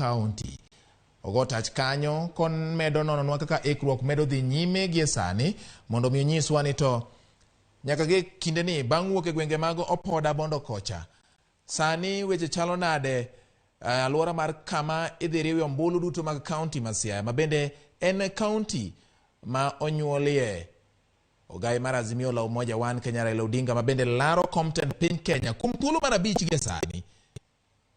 County. Ogo tach kanyo komedo nononwa kaka ikruok medo dhi nyime gie sani mondo mi onyiswa ni to nyaka gi kindeni bang' wuok e gwenge mag Opoda Bondo kocha sani weche chalo nade alwora mar kama idhi riwe ombulu duto mag kaunti ma Siaya ma bende en kaunti ma onyuolie ogai mar Azimio la Umoja One Kenya Raila Odinga ma bende laro kom tend piny Kenya kuom thuolo mar 5 gie sani.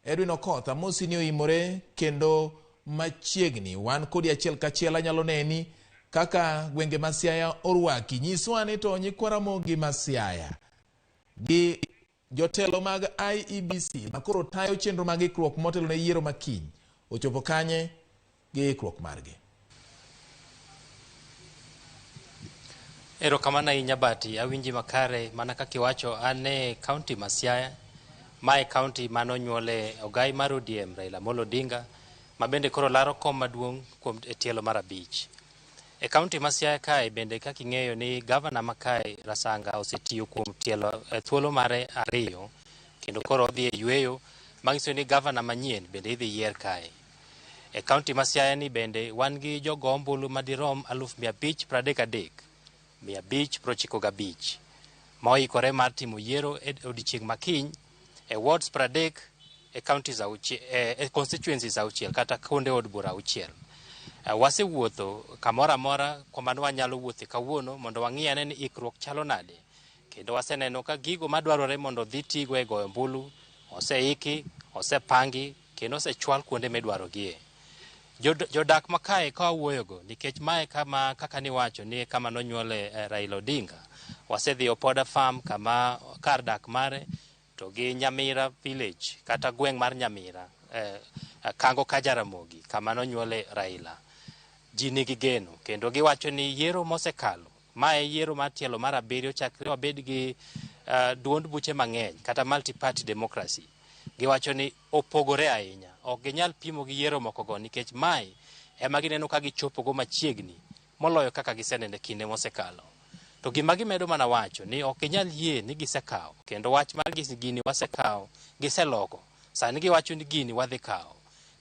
Edwin Okoth, amosi ni oimore kendo machiegni. Wan kodi achiel kachiel anyalo neni kaka gwenge ma Siaya orwaki. Nyiswa ni to nyikwa Ramogi ma Siaya gi jotelo mag IEBC makoro tayo chenro mag ikruok motelo ne yiero ma kiny ochopo kanye gi ikruok margi. Erokamano ahinya Bati, awinji makare mana kaka iwacho an e kaunti ma Siaya. Mae kaunti mane onyuole ogai mar ODM Raila Amolo Odinga ma bende koro laro kom maduong' kuom e tielo mar 5. E kaunti ma Siaya kae bende kaka ing'eyo ni gavana ma kae Rasanga osetiyo kuom tielo e thuolo mare 2 kendo koro odhi e yweyo manyiso ni gavana manyien bende idhi yier kae. E kaunti ma Siaya ni bende wan gi jogo ombulu madirom 533,595 ma oikore mar timo yiero e odiechieng' makiny e wards 30 e counties auchiel, e constituencies 6 kata kuonde od bura 6. Wasewuotho kamoro amora kuma ne wanyalo wuothe kawuono mondo wang'i ane ni ikruok chalo nade, kendo waseneno ka gigo madwarore mondo odhi tigo e goyo ombulu oseiki, osepangi kendo osechwal kuonde midwarogie. Jodak makae ka wawuoyogo nikech mae kama kaka niwacho ni kama nonyuole Raila Odinga, wasedhi Opoda Farm kama kar dak mare to gi Nyamira village kata gweng' mar Nyamira Kango ka Jaramogi kama nonyuole Raila. Ji nigi geno kendo giwacho ni yiero mosekalo mae yiero mar tielo mar 7 chakre wabed gi duond buche mang'eny kata multi-party democracy. Giwacho ni opogore ahinya, ok ginyal pimo gi yiero mokogo nikech mae ema gineno ka gichopogo machiegni moloyo kaka giseneno e kinde mosekalo. To gima gimedo mana wacho ni ok ginyal yie ni gisekawo, kendo wach mar gini wasekawo giseloko, sani giwacho ni gini wadhi kawo.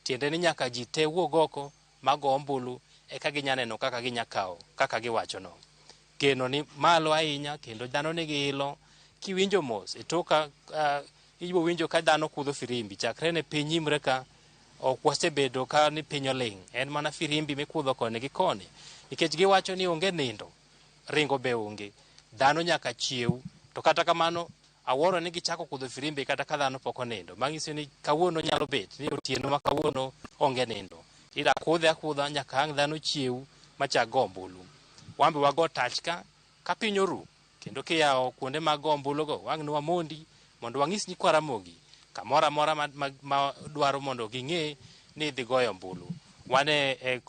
Tiende ni nyaka ji te wuog oko mago ombulu eka ginya neno kaka ginya kawo kaka giwachono. Geno ni malo ahinya kendo dhano nigi ilo. Kiwinjo mos e toka ibiro winjo ka dhano kudho firimbi chakre ne piny imre ka ok wasebedo ka ni piny oling', en mana firimbi mikudho koni gi koni nikech giwacho ni onge nindo, ringo be onge, dhano nyaka chiew. To kata kamano awuoro ni gichako kudho firimbi kata ka dhano pok onindo, manyiso ni kawuono nyalo bet ni otieno ma kawuono onge nindo, ida kudhe akudha nyaka ang' dhano chiew machak go ombulu. Wan be wago tach ka piny oru kendo kiyawo kuonde mag go ombulugo wang' ne wamondi mondo wang'is nyikwa Ramogi kamoro amora ma dwaro mondo ging'e ni idhi goyo ombulu. Wan e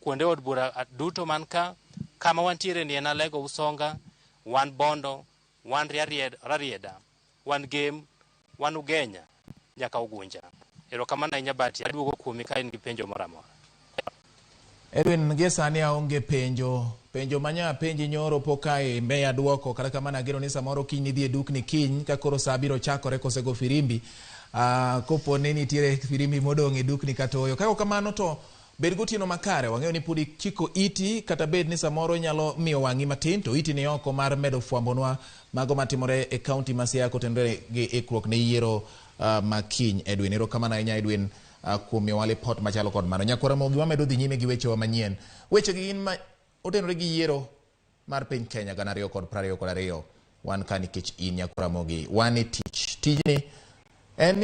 kuonde od bura duto man ka, kama wantiere ni en Alego Usonga, wan Bondo, wan Rarieda, wan Gem, wan Ugenya nyaka Ugunja. Erokamano ahinya Bati, aduogo kuomi ka in gi penjo moro amora. Edwin, gie sani aonge penjo. Penjo manya penji nyoro pok kae meya duoko, kata kamano ageno ni samoro kiny nidhi e dukni kiny ka koro sa biro chakore kosego firimbi. Kopo ni nitiere firimbi modong' e dukni kata oyo. Ka ok kamano to bed gotieno makare, wang'eyo ni pod ichiko iti kata bed ni samoro inyalo miyo wang'i matin to iti ni oko mar medo fwambonwa mago matimore e kaunti ma Siaya kotenore gi ikruok ne yiero ma kiny. Edwin, erokamano ahinya Edwin kuom miyowa lipot machalo kod mano. Nyakwar Ramogi, wamedo dhi nyime gi wechewa manyien. Weche gi gin ma otenore gi yiero mar piny Kenya 2022. Wan ka nikech in Nyakwar Ramogi, wan e tich. Tijni en ni